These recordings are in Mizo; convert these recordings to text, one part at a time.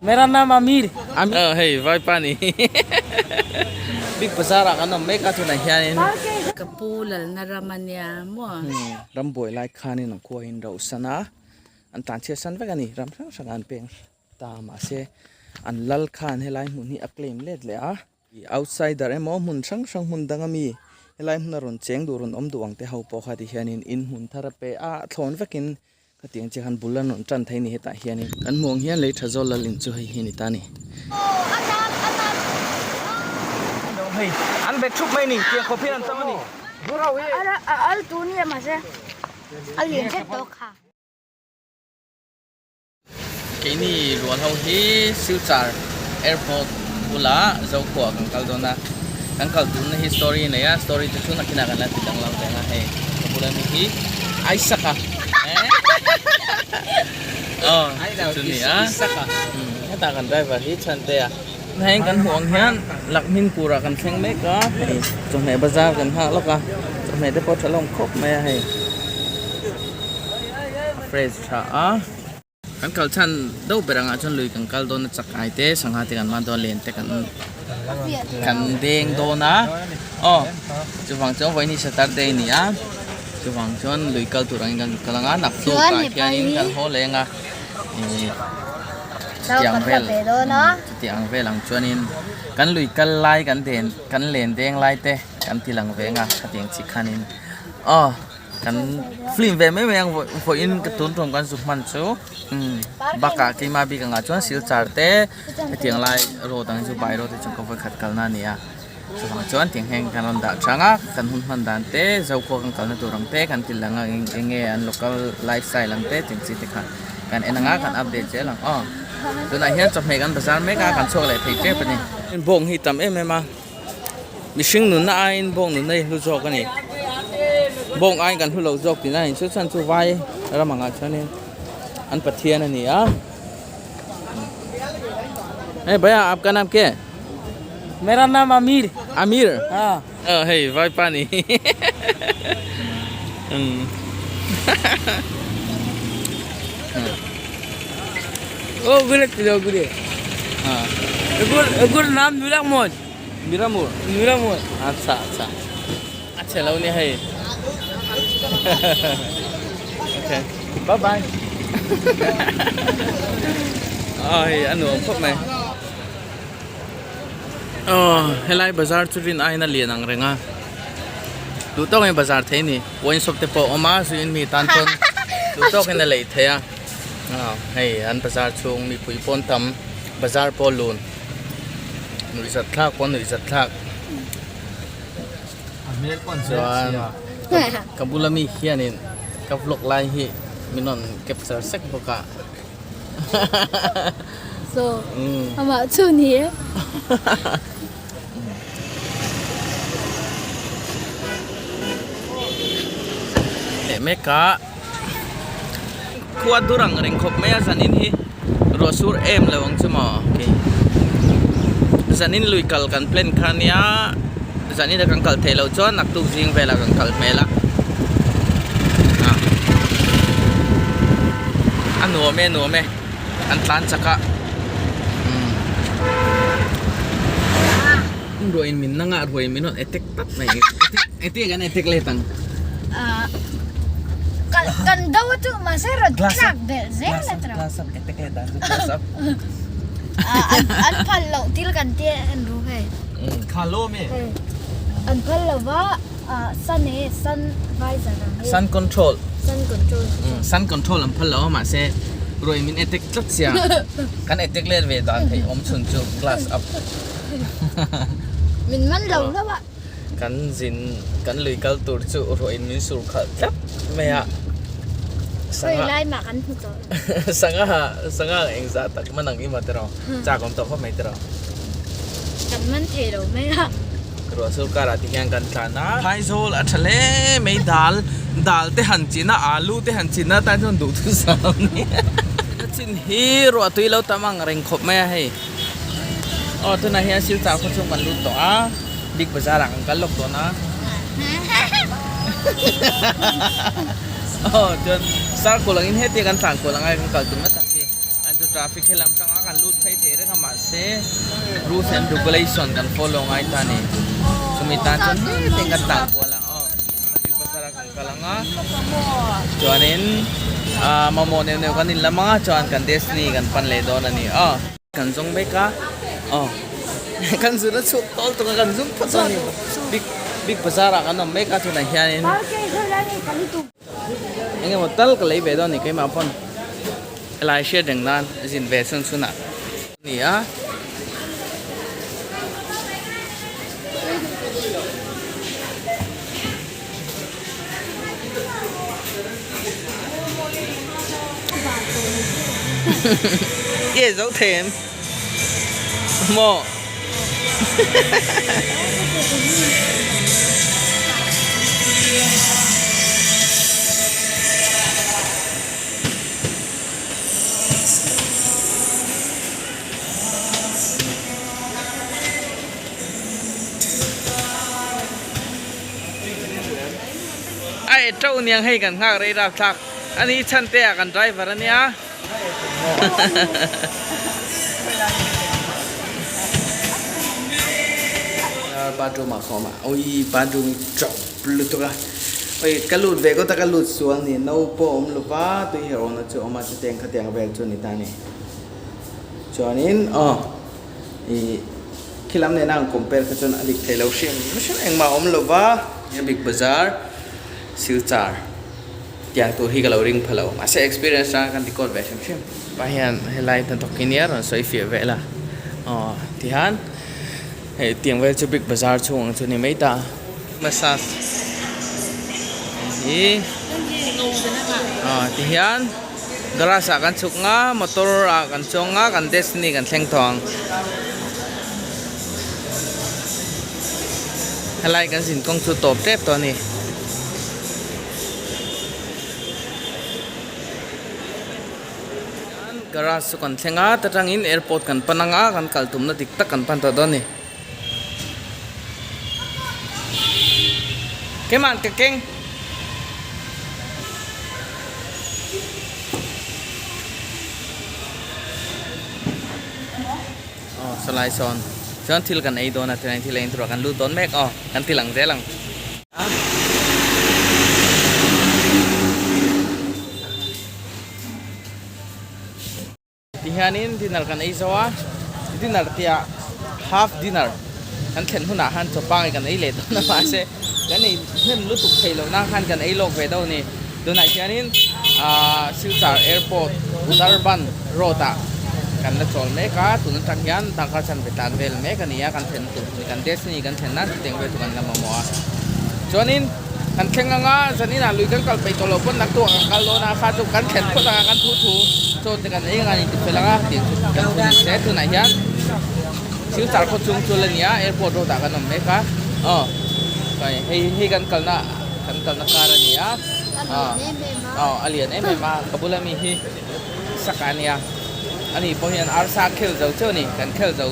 Mera naam Amir. Amir hei vaipa ni Big Bazaar ah kan awm mek a tunah hianin. Ka pu lalna ram a nia maw. Rambuai lai khanin an khua in rauhsan a, an tlanchhiat san vek a ni, ram hrang hrangah an peng ta mahse an lal khan helai hmun hi a claim let leh a. Outsider emaw hmun hrang hrang hmun dang ami helai hmuna rawn cheng duh rawn awm duh ang te ho pawh kha ti hianin in hmun thar a pe a, thlawn vekin Khatiang che khan bul an rawn tan thei ni hetah hianin kan hmuh ang hian lei tha zawl lal in chu hei hi a ni ta a ni. Hei an bet thup mai a ni tiang khawp hian an tam a ni. Keini rual ho hi Silchar Airport bulah Zokhua kan kal dawn a, kan kal tumna hi story a nei a, story te chu nakinah kan la ti danglam reng a hei ka bula mi hi Isaac-a aw chu ni a hetah kan driver hi Chhantea hei kan hmuh ang hian Lakminpur ah kan thleng mek a hei chawhmeh bazar kan nghak lawk a chawhmeh te pawh a tha hlawm khawp mai a hei a fresh tha a. Kan kal chhan deuh ber angah chuan lui kan kal dawn a chakai te sangha te kan man dawn a len te kan kan deng dawn a aw chuvang chuan vawiin hi saturday a ni a chuvang chuan lui kal tur angin kan kal ang a naktuk ah hianin kan haw leng a ih chutiang vel chutiang vel ang chuanin kan lui kal lai kan den kan len deng lai te kan ti lang ve ang a khatiang chi khanin aw. Kan film ve mai mai ang vawiin ka tun tum kan zu hman chu umm bakah keimah bik angah chuan silchar te hetiang lai road ang hi chu by road te chu ka vawikhat kalna a ni a chuvang chuan tiang hian kan rawn dah chang a kan hun hman dan te zokhua kan kalna tur ang te kan ti lang a eng nge an local lifestyle ang te tiang chi te kha kan en ang a kan update zel ang aw tunah hian chawhmeh kan bazar mek a kan chhuak leh thei tep a ni. Bawng hi tam em em a. Mihring nunna aiin bawng nunna hi hlu zawk a ni. Bawng aiin kan hlu lo zawk tihna a ni. Chu chuan chu vai ram angah chuanin an pathian a ni a. Hey bhaiya aapka naam kya hai? Mera naam Amir. Amir? Haan. Oh hei vai pa ni. Um. Oh gure gure. Haan. Egur egur naam Miramon. Miramur. Miramur. Acha acha. A chhe lo ni hei. Okay. Bye bye. Oh hei a nuam khawp mai. Oh helai bazar chu rin aiin a lian ang reng a. Duh tawkin bazar thei a ni. Wine shop te pawh a awm a zuiin mi tan chuan duh tawkin a lei thei a. Hei an bazar chhung mipui pawn tam bazar pawh lun. Nuihzat thlak pawh nuihzat thlak chuan ka bula mi hianin ka vlog lai hi min rawn capture sek bawk a so amah chu ni e leh mek a Khua dur ang reng khawp mai a zanin hi ruah sur em lo ang chu maw okay zanin lui kal kan plan kha nia zanin a kan kal theih loh chuan naktuk zing velah kan kal hmel a ah a nuam e a nuam e an tlan chak a umm ruah in min nang a ruah in min rawn attack tlat mai engtin nge kan attack let ang. Kan do chu mahse rawn thlak belh zel a tawh. Glass up attack let dan chu glass up. An phal loh thil kan tia en ru hei. Kha lo ami. An phal lo va sun e sun visor ang hi. Sun control. Sun control. Sun control an phal lo a mahse ruai min attack tlat sia. Kan attack let ve dan theih awm chhun chu glass up. Min man lo hlauh a. Kan zin kan lui kal tur chu ruah in min sur khalh tlat mai a. Khawi lai mah kan hmu tawh lo. Sangha sangha eng zah tak man ang ima tiraw chak awm tawh khawp mai tiraw. Kan man thei lo mai a. Ruah sur karah ti hian kan tlan a. Phaizawl a tha hle mai dal dal te han chin a alu te han chin a tan chuan duhthusam a ni. A chin hi ruah tui lo tam ang reng khawp mai a hei. Aw tunah hian Silchar khaw chhung kan lut tawh a Big Bazaar ah kan kal lawk dawn a aw chuan circle angin hetia kan tlan kual angai kan kal tum na tak hi an chu traffic helam tanga kan. lut phei thei reng a mahse rules and regulation kan follow ngai ta a ni chumi tan chuan heti kan tlan kual a aw big bazar ah kan kal ang a chuanin ah mamawh neuh neuh kan inlam ang a chuan kan destiny kan pan leh dawn a ni aw. Kan zawng mek a aw kan zun a chhuak tawl tuk a kan zum phawt a ni big big bazar ah kan awm mek a tunah hianin eng emaw tal ka lei ve dawn a ni keimah pawn helai hriat reng nan a zin ve chhun chhun ah a ni a. Ye zo thei em maw A e teuh niang hei kan nghak rei rap thlak a ni chhan te ah kan driver a nia. Bathroom ah khawm a ui bathroom hi chawp lutuk a ui ka lut ve kawt a ka lut sual ni no pawh a awm lo va tui herh awmna chu a awm a chutiang khatiang vel chu a ni ta a ni chuanin aw. Ih khi lam nena ang compare kha chuan a dik thei lo hrim hrim engmah a awm lo va big bazaar silchar tiang tur hi ka lo ring pha lo mahse experience atanga kan record ve hrim hrim pa hian helai hnathawk hi nia rawn sawi fiah vel a aw tihian hei tiang vel chu big bazaar chhung ang chu a ni mai ta massage hi aw tihian. Garage ah kan chhuk nga motor ah kan chuang nga kan destiny kan thleng tawh ang helai kan zin kawng chu tawp tep tawh a ni. Garage chu kan thleng a ta tangin airport kan pan anga kan kal tumna dik tak kan pan tawh dawn a ni. Keimah ka keng. Aw sawlai sawn chuan thil kan ei dawn a chuan thil ei tur ah kan lut dawn mek aw kan ti lang zel ang. Tihianin dinner kan ei zo a, dinner tihah half dinner kan thlen hunah khan chaw pangai kan ei leh dawn a mahse kan ei hnem lutuk theih loh nan khan kan ei lawk ve deuh a ni. Tunah hianin ahh Silchar airport Udarban road ah kan la chawl mek a, tun atang hian darkar chanve tan vel mek a ni a kan thlen tur ni kan destiny kan thlen nan chutiang vel chu kan la mamawh a. Chuanin. Kan thleng anga zaninah lui kan kal peih tawh loh pawn naktuk ah kan kal dawn a kha chu kan thlen phawt anga kan thu thu chaw te kan ei anga an inti fel anga tih chu kan thu ni se tunah hian thil char khaw chung chu la ni a airport road ah kan awm mek a aw hei hei kan kalna kan kalna kar a ni a aw a lian em em a ka bula mi hi saka a nia ani pawh hian arsa a khel zo chauh a ni kan khel zo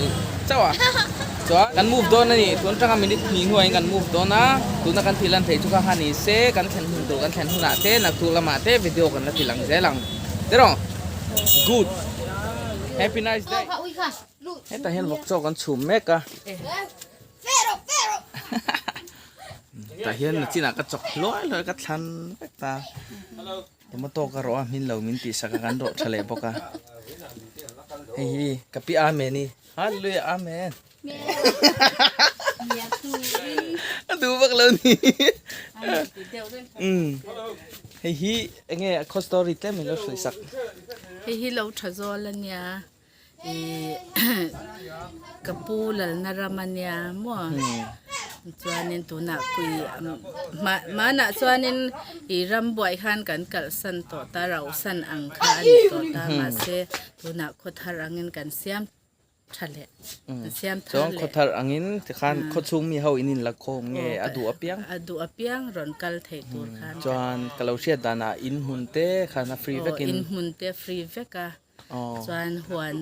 chauh a. Chuan kan move dawn a ni, tun atanga minute hnih hnuaiin kan move dawn a, tuna kan thih lan theih chu kha kha ni se, kan thlen hun tur kan thlen hunah te naktuk lamah te video kan la ti lang zel ang tiraw? Good! Happy nice day! Hetah hian vawk chaw kan chhum mek a, tah hian nachinah ka chawk hluai hluai ka thlan vek ta. Tomato ka rawh a hmin lo min tih sak a kan rawh tha leh bawk a hei hi ka pi amen i hallelujah amen a duh vak lo ni um hei hi enge a khaw story tlem min lo hruai sak hei hi lo tha zawl ania Ihh ka pu lalna ram a nia maw chuanin tunah kui hmanah chuanin ih ram buai khan kan kalhsan tawh ta rauhsan ang kha a ni tawh ta mahse tunah khaw thar angin kan siam tha leh kan siam thar chuan leh khaw thar angin tikhan khaw chhung mi ho in inla khawm nge a duh apiang a duh apiang rawn kal theih tur khan chuan ka lo hriat danah in hmun te khan a free vekin in hmun te free vek a. Chuan huan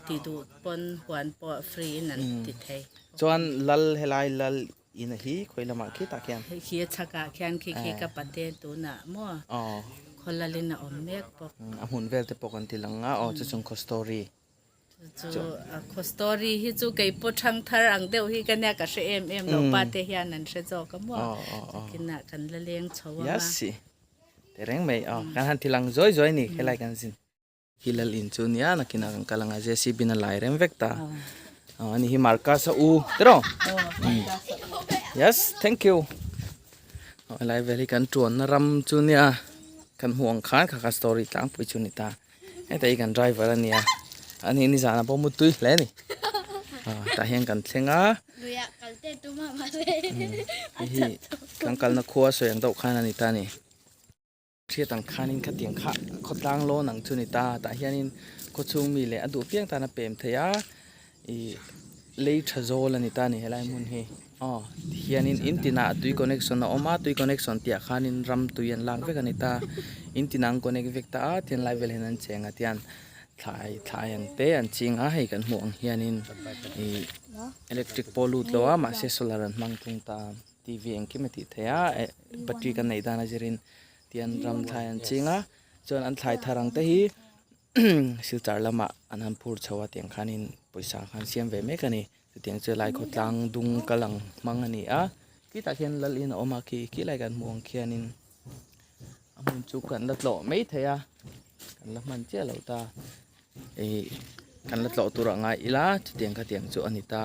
ti duh pawn huan pawh free in an ti thei. Chuan lal helai lal in a hi khawi lamah khi tah khian. Khi a chhakah khian khi khi ka pate tunah maw khaw lal in a awm mek bawk. A hmun vel te pawh kan ti lang a aw chu chung khaw story. Chu a khaw story hi chu kei pawh thang thar ang deuh hi ka nia ka hre em em lo pa te hian an hre zawk a maw chukinah kan la leng chho ang a. Yes te reng mai aw kan han ti lang zawi zawi a ni helai kan zin. Hi lal in chu nia nakinah kan kal ang a JCB in a lai rem vek ta aw ani hi Marcus a u tiraw yes thank you aw helai vel hi kan tuanna ram chu nia kan hmuh ang khan kha kha story tlangpui chu ni ta heta hi kan driver a nia ani nizan ah pawh mutui hle a ni aw tah hian kan thleng a hei hi kan kalna khua sawi ang deuh khan a ni ta a ni. Hriat ang khanin khatiang kha khawtlang lawn ang chu ni ta tah hianin khawchhung mi leh a duh piang tan a pem thei a ih lei tha zawl a ni ta a ni helai hmun hi aw tihianin in tinah tui connection a awm a tui connection tih ah khanin ram tui an lak vek a ni ta in tinah an connect vek ta a tian lai vel hian an cheng a tian thlai thlai ang te an ching a hei kan hmuh ang hianin ih electric pawh lut lo a mahse solar an hmang thung ta. T_v engkim a tih theih a eh battery kan neih dan a zirin tian ram thlai an ching a chuan an thlai thar ang te hi silchar lamah an han phur chho a tiang khanin pawisa khan siam ve mek a ni chutiang chu helai khawtlang dung kal ang hmang a ni a khitah khian lal in a awm a khi khi lai kan hmuh ang khianin a hmun chu kan la tlawh mai thei a kan la hman chiah lo ta ih kan la tlawh tur ah ngai ila chutiang khatiang chu a ni ta.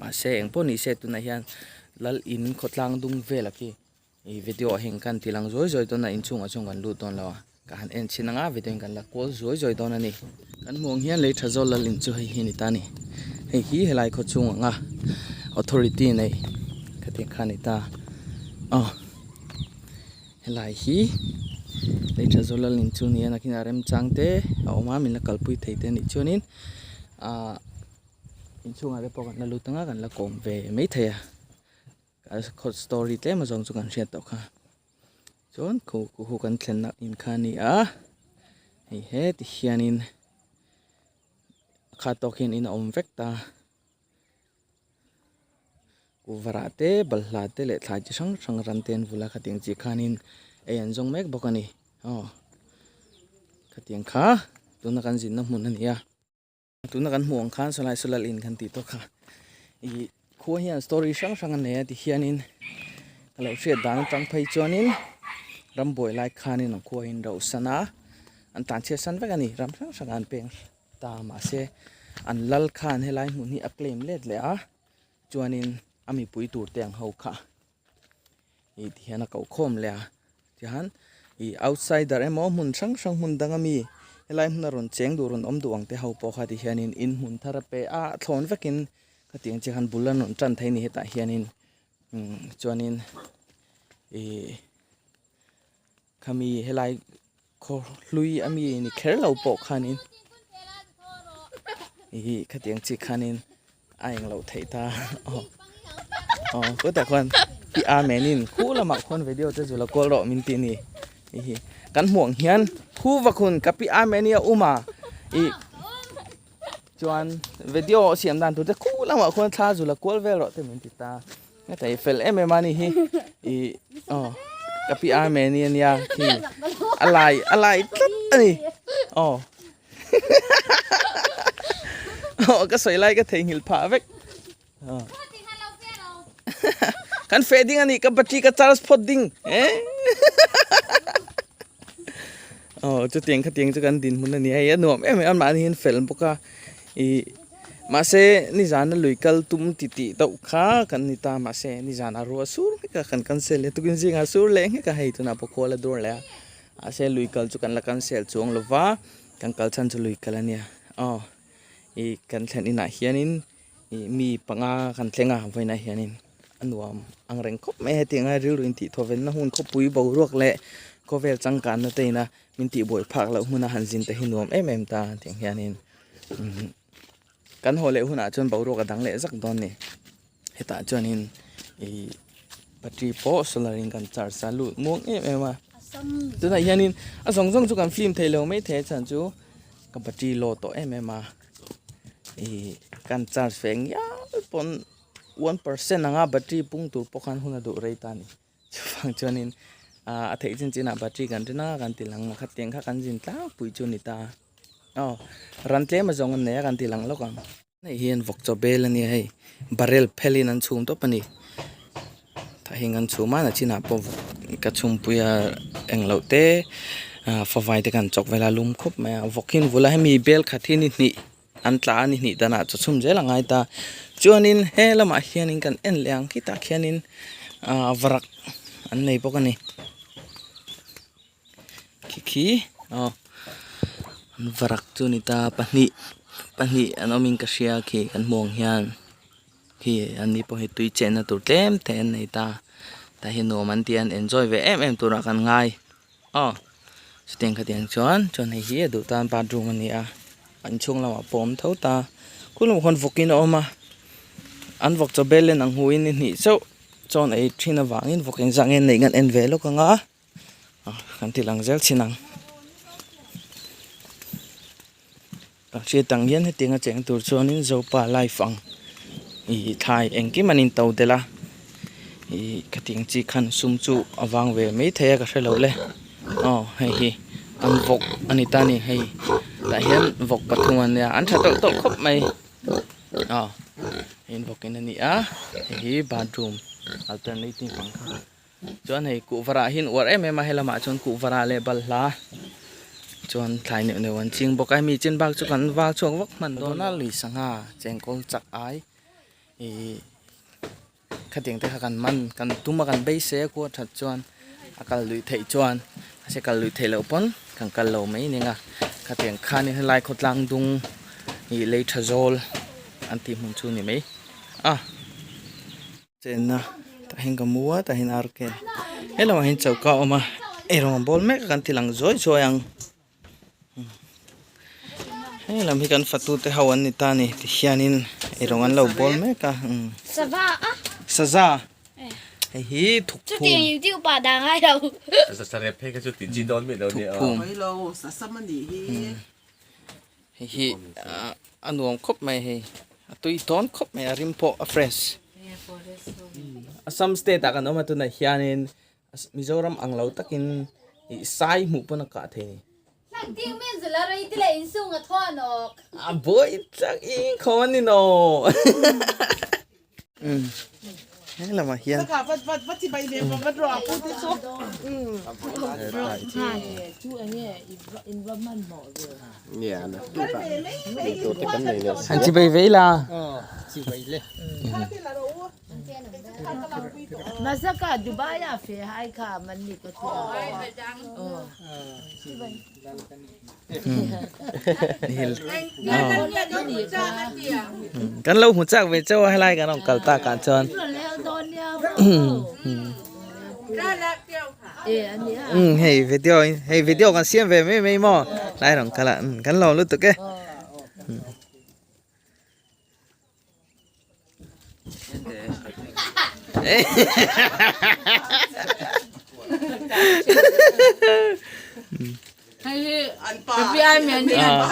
Mahse eng pawh ni se tunah hian lal in khawtlang dung vel a khi ih video ah hian kan ti lang zawi zawi dawn a inchhungah chuan kan lut dawn lo a ka han en chhin ang a video in kan la kual zawi zawi dawn a ni. Kan hmuh ang hian lei tha zawl lal in chu hei hi a ni ta a ni hei hi helai khaw chhung ang a authority nei khatiang kha a ni ta aw helai hi lei tha zawl lal in chu a ni a nakinah remchang te a awm a min la kalpui thei te a nih chuanin ahh. Inchhungah te pawh kan la lut anga kan la kawm ve mai thei a a story tlem azawng chu kan hriat tawh kha chuan khu khu khu kan thlenna in kha a ni a hei heti hianin a khat tawk hian in a awm vek ta kuhva rah te balhla te leh thlai chi hrang hrang ran te an vul a khatiang chi khanin ei an zawng mek bawk a ni aw khatiang kha tuna kan zinna hmun a ni a. Tuna kan hmuh ang khan sawlai saw lal in kan tih tawh kha ih khua hian story hrang hrang a nei a tihianin ka lo hriat dan atang phei chuanin rambuai lai khanin an khua hi an rauhsan a an tlanchhiat san vek a ni ram hrang hrangah an peng ta mahse an lal khan helai hmun hi a claim let leh a chuanin a mipui tur te ang ho kha. ih ti hian a koh khawm leh a tihian ih outsider emaw hmun hrang hrang hmun dang ami helai hmuna rawn cheng duh rawn awm duh ang te ho pawh kha ti hianin in hmun thar a pe a thlawn vekin khatiang chiah khan bul an rawn tan thei a ni hetah hianin umm chuanin ih khami helai khaw hlui ami ni kher lo pawh khanin ih khatiang chi khanin a eng loh theih ta aw aw kutah khuan pi amen in khu lamah khuan video te chu la kawl rawh min tih a ni hei hi kan hmuh ang hian khu vak hun ka pi amen hi a awm a ih chuan video siam dan tur te khu lamah khuan thla chu la kual vel rawh te min ti ta. Heta hi fel em em a ni hi ih aw ka pi Armeni a nia khi a lai a lai tlat a ni aw aw ka sawi lai ka theihnghilh phah vek aw kan feh ding a ni ka battery ka charge phawt ding eh aw chutiang khatiang chu kan dinhmun a ni a hei a nuam em em a mahni hian fel bawk a ih. Mahse nizana lui kal tum ti tih deuh kha kan ni ta mahse nizana ruah sur nghek a kan cancel leh tukin zingah sur leh nghek a hei tunah pawh khual a dur leh a mahse lui kal chu kan la cancel chuang lo va kan kal chhan chu lui kal a nia aw ih kan thlen inah hianin ih mi panga kan thleng a vawiinah hianin a nuam ang reng khawp mai hetiang a rilru intih thawvenna hun khawpui boruak leh khawvel changkanna te ina min tihbuai phak loh hmuna han zin te hi nuam em em ta tiang hianin. Kan haw leh hunah chuan boruak a dang leh zak dawn ni. Hetah chuanin ih battery pawh solar in kan charge a lut muang em em a. Tunah hianin a zawng zawng chu kan film thei lo mai thei a chhan chu ka battery low tawh em em a. Ih kan charge ve ngial pawn 1% anga battery pung tur pawh khan hun a duh rei ta a ni. Chuvang chuanin a theih chin chinah battery kan rin a kan ti lang a khatiang kha kan zin tlangpui chu a ni ta. Aw ran tlem a zawng an nei a kan tih lang lawk ang. Hei hian vawk chaw bel a nia hei barrel phel in an chhum tawp a ni tah hian an chhum a nachinah pawh vawk ka chhumpui a engloh te ah favai te khan chawk vel a lum khawp mai a vawk hi an vul a hemi bel khat hi ni hnih an tla a ni hnih danah chaw chhum zel a ngai ta chuanin he lamah hianin kan en leh ang khitah khianin ah varak an nei bawk a ni. Khi khi aw an varak chu a ni ta pahnih pahnih an awmin ka hria khi kan hmuh ang hian khi an ni pawh hi tui chenna tur tlem te an nei ta tah hian nuam an ti a an enjoy ve em em turah kan ngai aw chutiang khatiang chuan chuan hei hi a duh tan bathroom a ni a inchhung lamah pawh a awm tho ta khu lamah khuan vawkin a awm a an vawk chaw bel en ang hu in ni hnih chauh chuan ei thin avangin vawk engzah nge an neih ngan en ve lawk ang a. Kan ti lang zel chin ang. Kan hriat ang hian hetiang a cheng tur chuanin Zopa life ang ih thlai engkim an into tel a ih khatiang chi khan sum chu a vang ve mai thei a ka hrelo le aw hei hi an vawk a ni ta a ni hei tah hian vawk pathum an nia an tha tawlh tawlh khawp mai aw hei an vawk in a ni a hei hi bathroom alternative ang kha. Chuan hei kuhva rah hi an uar em em a helamah chuan kuhva rah leh balhla chuan thlai neuh neuh an ching bawk a hemi chin bak chu kan val chhuak vak hman dawn a lui sangha chengkawl chak ai ihh khatiang te kha kan man kan tum a kan beisei a khua that chuan a kal luih theih chuan mahse kal luih theih loh pawn kan kal lo mai ning a khatiang khanin helai khawtlang dung ih lei tha zawl an tih hmun chu a ni mai a. Chenna tah hian ka mu a tah hian ar kel he lamah hian choka a awm a eirawng an bawl mek a kan ti lang zuai zuai ang he lam hi kan fatu te ho an ni ta a ni tihianin eirawng an lo bawl mek a saza hei hi thuk phum thuk phum Hei hi a nuam khawp mai hei a tui dawn khawp mai a rim pawh a fresh Assam state ah kan awm a tunah hianin Mizoram ang lo takin ih sai hmuh pawn a kah thei a ni. A buai chak in khawm a ni naw. He lamah hian han chi bei vei la Kan lo hmu chak ve chauh a helai kan rawn kal tak ah chuan umm hei video in hei video kan siam ve mai mai maw lai rawn kal a kan lawm lutuk e.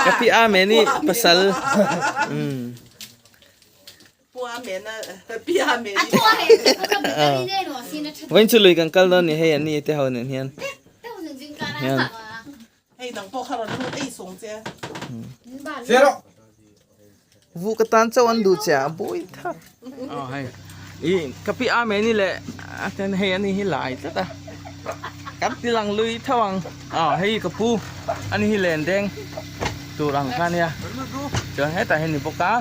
Kapi a me ni pasal. Vawiin chu lui kan kal dawn ni hei an ni te ho nen hian. Hian. Hei nang pawh kha rawn lut ei sawng che. Vu ka tan chauh an duh che a buai thak. Aw hei i ka pi a meni leh a ten hei ani hi lai tlat a kan ti lang lui tho ang aw hei ka pu ani hi len deng tur ang kha ania chuan hetah hian ni bawk a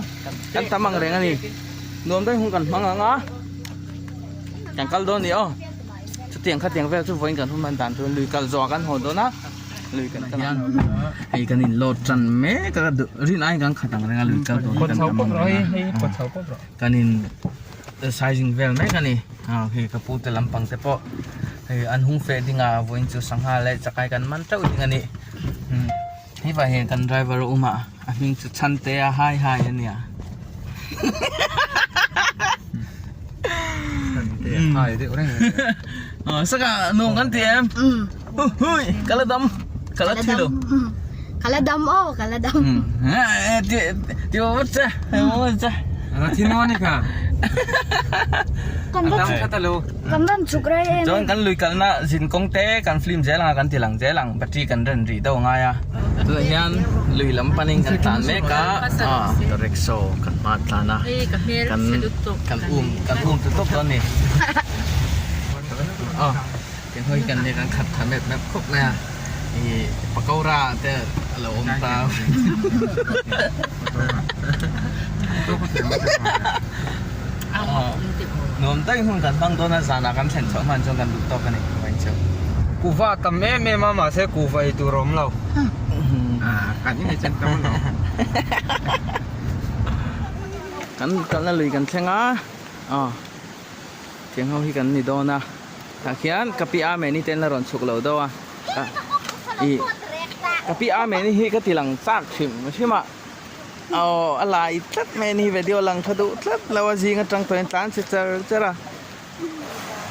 kan tam ang reng ani nuam daih hun kan hmang ang a kan kal dawn a ni aw. Chutiang khatiang vel chu vawiin kan hun hman dan tur lui kal zawh ah kan haw dawn a lui kan kal ang hei kan in load tan mek a rin aiin kan khat ang reng a lui kal tur hi kan tam ang reng a kan in sizing vel mek a ni hei ka pu te lampang te pawh hei an hung feh ding a vawiin chu sangha leh chakai kan man teuh ding a ni hei vah hian kan driver a awm a a hming chu Chhantea hai hai a nia. Hai deuh reng a nia. Aw saka nuam kan ti em? Hui ka la dam ka la thi lo. Ka la dam aw ka la dam. Ti ti vat che ti vat che. A la thi nuam a ni kha. Kan va kan van chhuk rai em. Chuan kan lui kalna zin kawng te kan film zel ang a kan ti lang zel ang battery kan ren rih deuh angai a. Tunah hian lui lam panin kan tlan mek a auto rickshaw kan hma tlan a kan kan um kan um ta tawp dawn a ni. Aw tiang ho hi kan nia kan khat tha mep mep khawp mai a ih pakora te a lo awm ta. Nuam daih hun kan hmang dawn a zanah kan thlen chhoh hman chuan kan duh tawk a ni vawiin chu. Kuhva a tam em em a mahse kuhva ei tur a awm lo. Kan kalna lui kan thleng a aw tiang ho hi kan ni dawn a tah khian ka pi Ameni te an la rawn chhuk lo deuh a ih ka pi Ameni hi ka ti lang chak hrim hrim a. Aw a lai tlat mai a ni video lang tha duh tlat lo a zing atang tawhin tlan chhe char char a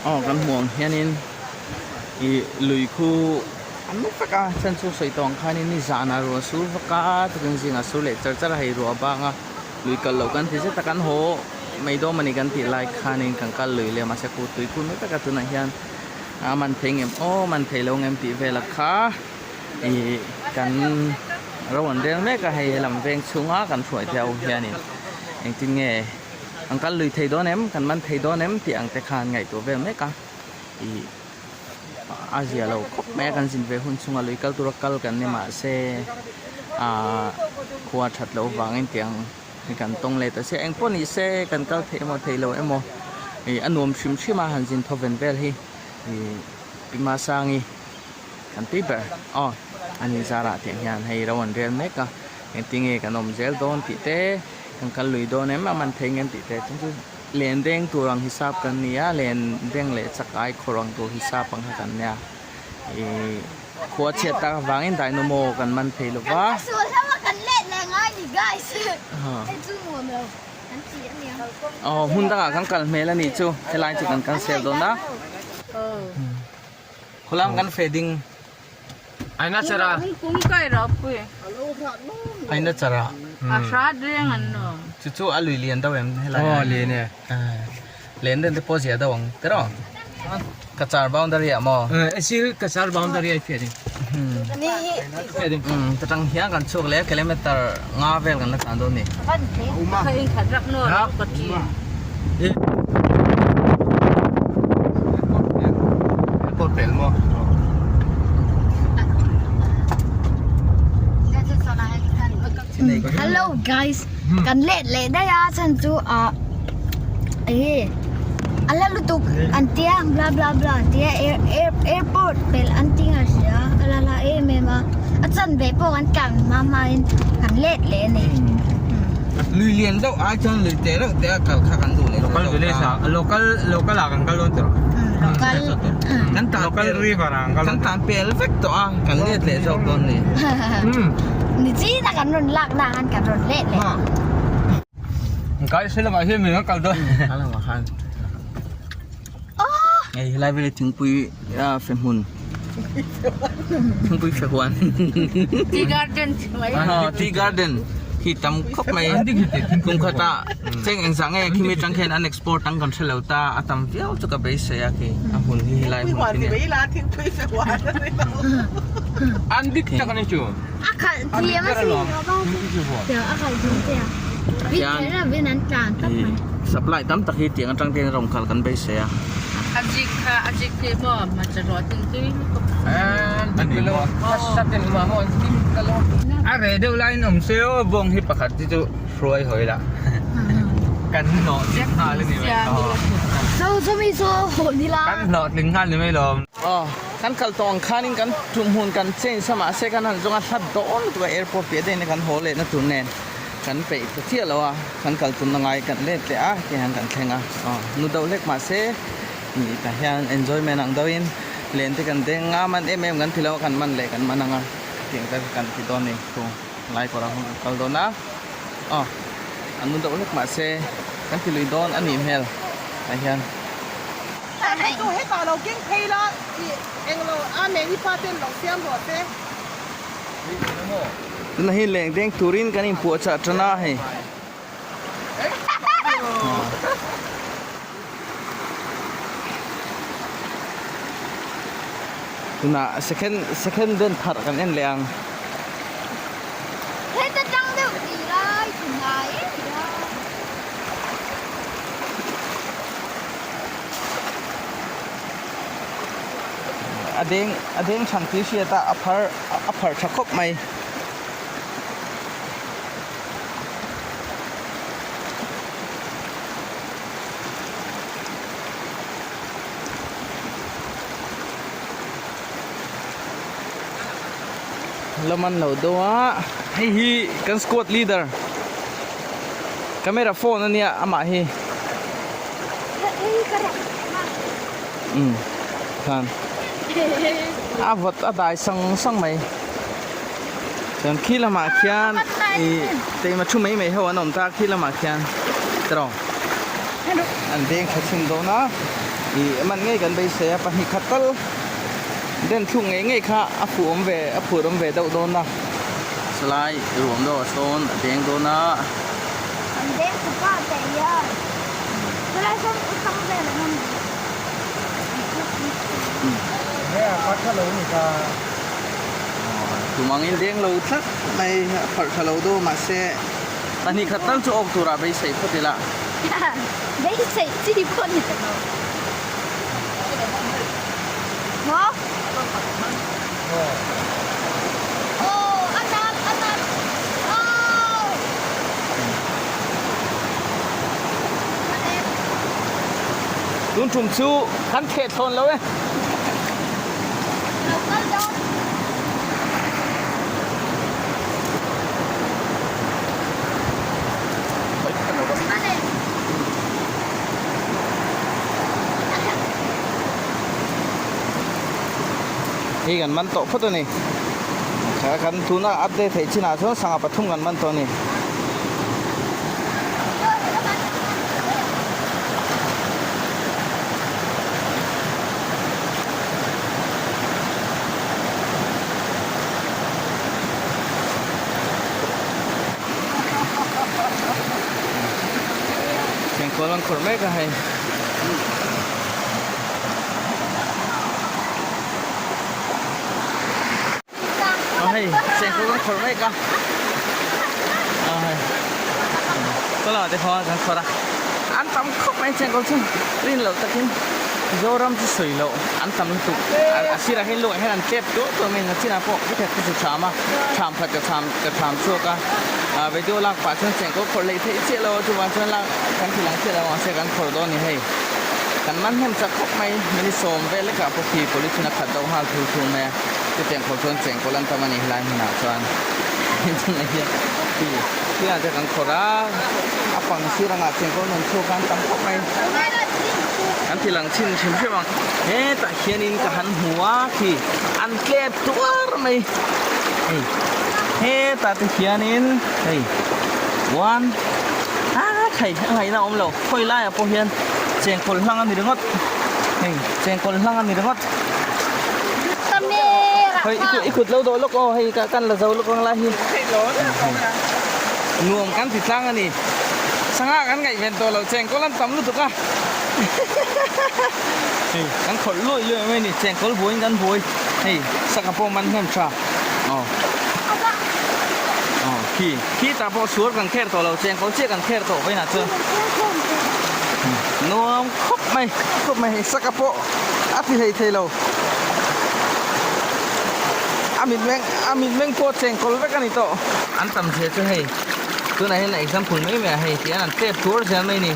aw kan hmuh ang hianin ih lui khu an vek a chhan chu sawi tawh ang khanin nizanah ruah sur vak a tukin zingah sur leh char char a hei ruah bang a lui kal loh kan ti zet a kan haw mai dawn a ni kan tih lai khanin kan kal lui leh mahse khu tui khu mai tak a tunah hian a man thei ngem aw man thei lo ngem tih vel a kha. Ih kan ro an rel mek a hei helam veng chhunga kan hruai te ho hianin engtin nge an kal lui thei dawn em kan man thei dawn em tih ang te khan ngaihtuah vel mek a ih a zia lo khawp mai a kan zin ve hun chhunga lui kal tura kal kan ni mahse ah khua that loh vangin tiang kan tawng leh ta sia engpawh ni se kan kal theih emaw theih loh emaw ih a nuam hrim hrim a han zin thawven vel hi ih Pi Masangi. Kan tui ber aw a ni zarah tih hian hei ro an rel mek a engtin nge kan awm zel dawn tih te kan kal lui dawn em a man thei ngem tih te chuan chu len deng tur ang hisap kan ni a len deng leh chak ai khawrh ang tur hisap ang kha kan nia ihh khua chhiat tak avangin dynamo kan man thei lo va. Aw hmun dangah kan kal hmel a nih chu helai chu kan cancel dawn a. Khulam kan fe ding. Aina chara. Kung kai ra pui. Aina chara. A hrat reng an no. Chu chu a lui lian deuh em helai. Oh lian e. Lian den te pawh zia deuh ang tiraw. Kachar boundary ah maw? Eh sir kachar boundary ai fe ding. Fe ding. Ta tang hian kan chhuak leh kilometer nga vel kan la tlan dawn ni. Kha in khat rak no ka ti. Hello guys kan let leh daih a chhan chu ah enge a la lutuk an tia bla bla bla an tia air air airport pelh an ti nga hria a la la em em a a chanve pawh kan tlan hma hma in kan let leh a ni. Lui lian deuh ai chuan lui te reuh te a kal kha kan duh leh Local village ah local local ah kan kal dawn tawh. Local Kan tan Local river ah kan kal kan tan pel vek tawh a kan let leh zawk dawn ni. Ni chin a kan rawn lak na khan kan rawn let leh. Kai se lamah hian min kal dawn. Kha lamah khan. Hei helai vel hi thingpui a fe hmun. Thingpui fe huan. Tea garden mai. Tea garden hi tam khawp mai. Kum khatah cheng engzah nge khimi atang khian an export ang kan hrelo ta a tam viau chu ka beisei a khi a hmun hi helai hmun khi nia. An dik tak ani chu. A khalh thiam a sin a khalh thiam che a. Supply tam tak hi tiang atang ten rawn kal kan beisei a. A zik kha a zik hi maw hmarcha rawh tin tui lutuk. A reh deuh laiin awm se aw bawng hi pakhat te chu hruai hawi la kan hnawh chiah nghal a ni mai kan hlawhtling nghal ni mai lawm. Aw kan kal tawh ang khanin kan thuhmun kan change a mahse kan han zawng a hlat dawn lutuk a airport piah daih in kan haw lehna tur nen. Kan peih ta chiah lo a, kan kal tumna ngai kan let leh a ti hian kan thleng a, aw nu deuh hlek mahse ih tah hian enjoyment ang deuhin len te kan deng a man em em kan ti lo a kan man leh kan man ang a tiang te kan ti dawn a ni thu lai kawrah hun kan kal dawn a, aw a nu deuh hlek mahse kan ti lui dawn a nih hmel tah hian. Hei chu hetah lo keng phei la ih englo a meni pa ten lo siam rawh se. Tuna hi leng deng turin kan inpuahchah tan a hei. Tunah second second den thar kan en leh ang. Heta tang deuh tih lai chu ngai em a. A deng a deng chhan tih hriat a a phar a phar tha khawp mai. La man lo deuh a hei hi kan squad leader camera phone ania amah hi umm khan a vawt a dai sang sang mai chuan khi lamah khian ih keimah thu mai mai ho an awm ta khi lamah khian tiraw. An deng tha chhin dawn a, ih man ngei kan beisei a, pahnih khat tal den thluk ngei ngei kha a fuh awm ve a phur awm ve deuh dawn a. Salai ruam deuh ah sawn a deng dawn a. An deng tha pa teh hian salai sawn u tang vel an awm duh. Tumangin deng lo tlat mai a pharh tha lo deuh a mahse. Pahnih khat tal chu awk turah beisei phawt ila. Beisei chi pawh ni ta lo. Maw? Aw, a tam, a tam. Aw! Tun tum chu kan theh thlawn lo e. Lo kal dawn. Hei kan man tawh phawt a ni. Kha kan tuna update theih chinah chuan sangha pathum kan man tawh a ni. Chengkawl an khawrh mek a hei. A hei chengkawl an khawrh mek a. A hei. Kawla te khaw an khawrh a. An tam khawp mai chengkawl chu rin loh takin Mizoram chu sawi loh an tam lutuk. A sirah hian luah hian an tlep tuah tuah mai a chinah pawh ka chu cham a cham khat ka cham ka cham chhuak a ah video lak pah chuan chengkawl khawrh leh theih chiah lo a chuvang chuan lak kan ti lang chiah lo mahse kan khawrh dawn a ni hei kan man hnem chak khawp mai minute sawm vel lekah pawh khi police in a khat deuh nghal thur thur mai a chutiang khawrh chuan chengkawl an tam a ni helai hmunah chuan tunah hian khi tunah te kan khawrh a a pang sir angah chengkawl rawn chhuak a an tam khawp mai kan ti lang chhin hrim hrim ang hetah hianin ka han hmu a khi an tlep tuar mai hei hetah te hianin hei one a khai a ngaihna a awm lo khawi laiah pawh hian chengkawl hlang a ni ringawt hei chengkawl hlang a ni ringawt hei i kut lo dawh lawk aw hei kan la zo lawk ang lai hi nuam kan ti tlang a ni sangha kan ngaihven tawh lo chengkawl an tam lutuk a hei kan khawlh luai luai mai a ni chengkawl buaiin kan buai hei sangha pawh man hnem tha aw aw khi khi tah pawh suar kan kher tawh lo chengkawl chiah kan kher tawh vawiinah chuan nuam khawp mai khawp mai hei sangha pawh a ti hlei thei lo a mit meng a mit meng pawh chengkawl vek a ni tawh an tam zia chu hei tunah hian example mai mai a hei tihian an tlep tuar zel mai a ni.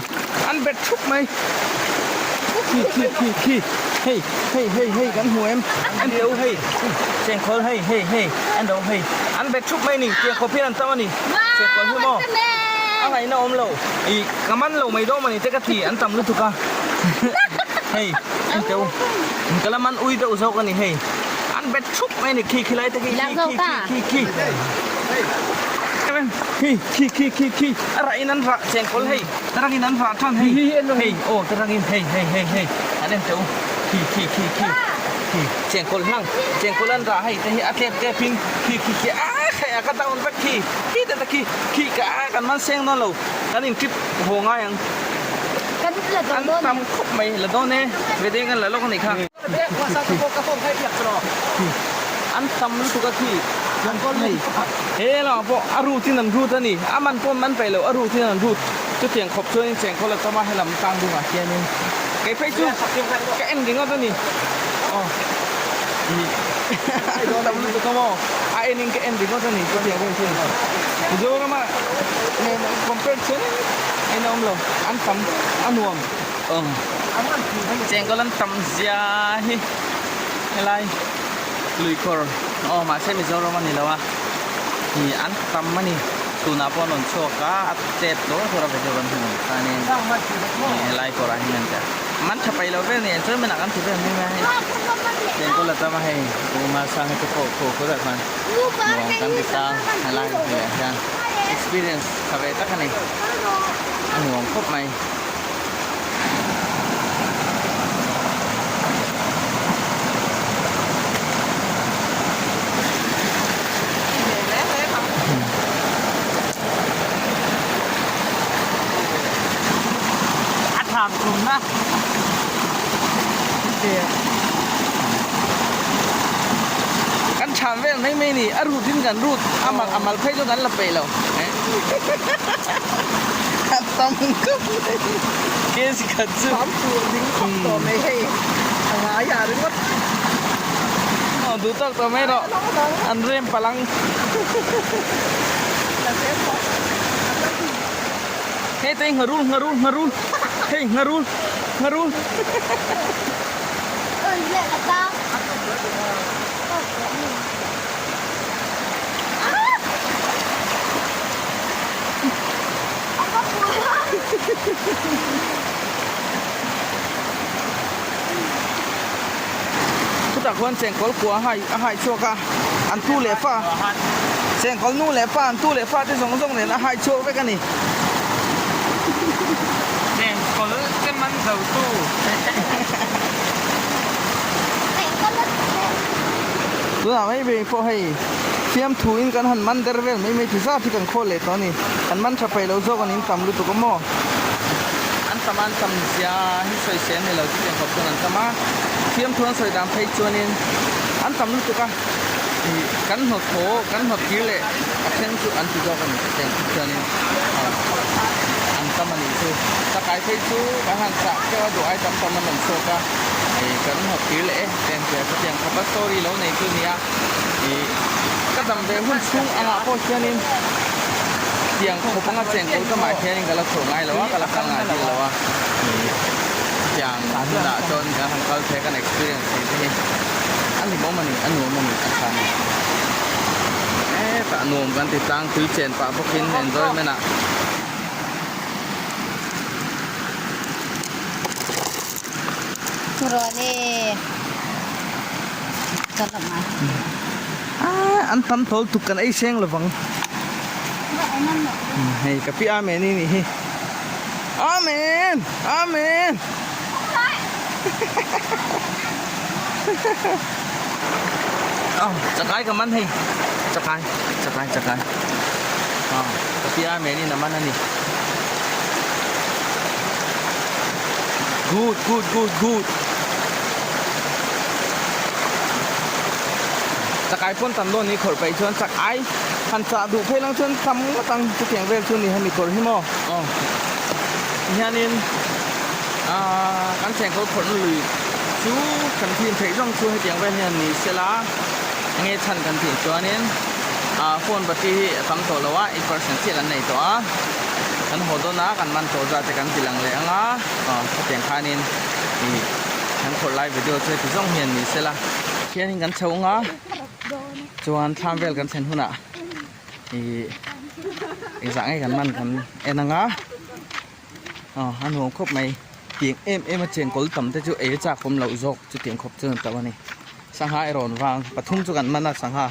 An bet thup mai. Khi khi khi khi hei hei hei hei kan hmu em an teu hei chengkawl hei hei hei an do hei an bet thup mai ni tiang khawp hian an tam a ni chengkawl hi maw a ngaihna awm lo ih ka man lo mai dawn mawni te ka ti an tam lutuk a hei an teu ka la man ui deuh zawk a ni hei an bet thup mai ni khi khi lai te khi khi khi khi khi khi khi khi khi a rah in an rah chengkawl hei. Tarangin an rah tan hei hei aw tarangin hei hei hei hei an en teh u khi khi khi khi khi chengkawl hlang chengkawl an rah hei te hi a tlep tlep in khi khi khi a khai a ka down vek khi khi te te khi khi ka a kan man seng dawn lo kan in trip haw ngai ang an tam khawp mai la dawn e vedeng an la lawk a nih kha. An tam lutuk a khi hei he lamah pawh a rut in an rut a ni a man pawh man peih loh a rut in an rut chutiang khawp chuanin chengkawl a tam a helam tlang dungah hianin kei phei chu ka en ringawt a ni aw ih an tam lutuk a maw a en in ka en ringawt a ni chutiang vel chu Mizorama nen compare chuanin en a awm lo an tam a nuam. Chengkawl an tam zia hi helai luikawr aw mahse Mizoram a ni lo a ih an tam a ni tunah pawh an rawn chhuak a a tet dawn tur a video kan hmu ang khanin ih helai kawrah hian an dah man tha paih loh vel nen chuan menah kan ti vel mai mai a hei chengkawl a tam a hei kuma sang hi te pawh khaw khawih ah khan nuam kan ti tlang helai hmuh ah hian experience tha ve tak a ni a nuam khawp mai. Kan chhan vel mai mai ni a rut in kan rut a mal phei chu kan la peih lo. A tam khawp mai case khat chu. Tam tur ding khawp tawh mai hei a ngai ah ringawt. Aw duh tawk tawh mai rawh an rem palang. Hei te ngharul ngharul ngharul hei ngharul ngharul. Chutah khuan chengkawl kua a hai a hai chhuak a, an tu leh fa chengkawl nu leh pa an tu leh fa te zawng zawng nen a hai chhuak vek a ni. Chengkawl che man zo tu. Tunah mai mai pawh hei fiamthu in kan han man der vel mai mai ti zat hi kan khawl leh tawh a ni. Kan man tha peih lo zawk a nin tam lutuk a maw? An tam a an tam zia hi sawi se a ni lo chutiang khawp chuan an tam a. Fiamthu an sawi dan phei chuanin an tam lutuk a ih kan hnawt haw kan hnawt kir leh a then chu an ti zawk a ni chutiang khawp chuanin an tam a nih chu. Chakai phei chu kan han chah keuh a duh ai tam tam an rawn chhuak a ih kan hnawt kir leh e ten tia chutiang khawp a story lo nei chu nia ih ka dam ve hun chhung angah pawh hianin tiang khawp anga chengkawl ka mah hianin ka la chhuah ngai lo a ka la kal ngai bik lo a ih tiang hunah chuan kan han kal phei kan experience thei te hi a hlimawm a ni a nuam a ni a tha a ni hetah nuam kan ti tlang tui chen pah bawkin enjoyment ah. An tam thawl tuk kan ei seng lovang hei ka pi amen i nih hi amen amen chakai ka man hei chakai chakai chakai ka pi amen in a man a ni Good good good good Chakai pawn tam dawn ni khawrh paih chuan chak ai han chah duh phei lang chuan tam ngawt ang chutiang vel chu ni hemi kawr hi maw aw hianin aaa kan chengkawl khawrhna lui chu kan thin theih zawng chu hetiang vel hian ni sela enge chhan kan tih chuanin ah phone battery hi a tam tawh lo a 8 percent chiah kan nei tawh a. Kan haw dawn a, kan man tawh zat te kan ti lang leh ang a, aw hetiang khanin ih kan khawrh lai video chu heti zawng hian ni sela. Khianin kan chho ang a, chuan thlam vel kan thlen hunah ih engzah nge kan man kan en ang a, aw a nuam khawp mai tiang em em a chengkawl tam te chu ei a chak awm loh zawk chutiang khawp chu an tam a ni. Sangha erawh an vang pathum chu kan man a sangha.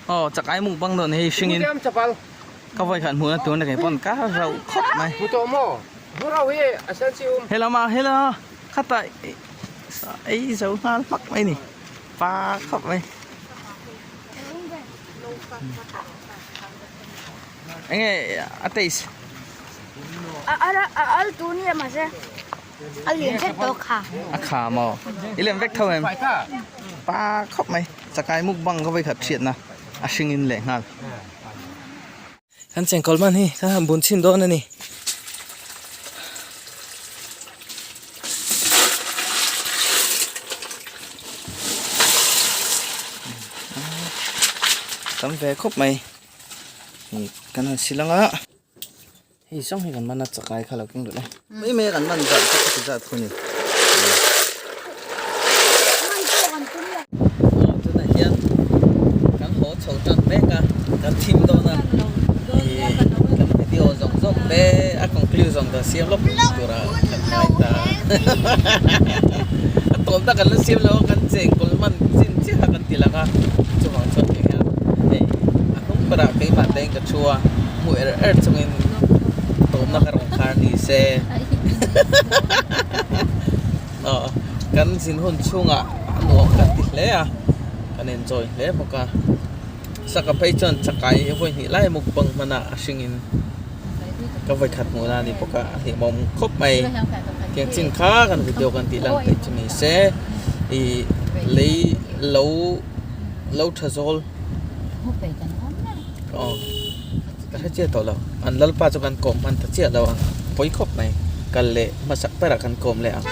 Aw chakai muk bang dawn hei hringin ka vawi khat hmuhna tur na kei pawn ka rauh khawp mai. Helama hela khatah. Ei zo nghal hmak mai ni pa khawp mai enge a taste a a al tu nia mahse a lian hret tawh kha a kha maw i lem vek tho em pa khawp mai chakai mukbang ka vawikhat hriatna a hringin leh nghal. Kan chengkawl man hi kan han bun chhin dawn a ni. Tam ve khawp mai kan han sil ang a hei zawng hi kan man a chakai kha lo keng duh le mai mai a kan man zat chu khati zat khu ni tunah hian kan haw chho tan mek a kan thim dawn a ih kan video zawng zawng te a conclusion dan siam lawk tura kan ngai ta a tawpna kan la siam lo a kan chengkawl hman chin chiah a kan ti lang a chuvang chuan hei hian hei a hnung berah keimah te in ka thu a hmu er er chungin tawpna ka rawn khar ni se. Aw kan zin hun chhungah a nuam kan ti hle a kan enjoy hle bawk a saka phei chuan chakai vawi hnih lai mukbang hman a a hringin ka vawi khat hmuh na a ni bawk a a hlimawm khawp mai tiang chin kha kan video kan tih lang theih chu ni se ih lei lo lo tha zawl aw ka hre chiah tawh lo an lalpa chu kan kawm hman ta chiah lo a pawi khawp mai kal leh hmasak berah kan kawm leh ang.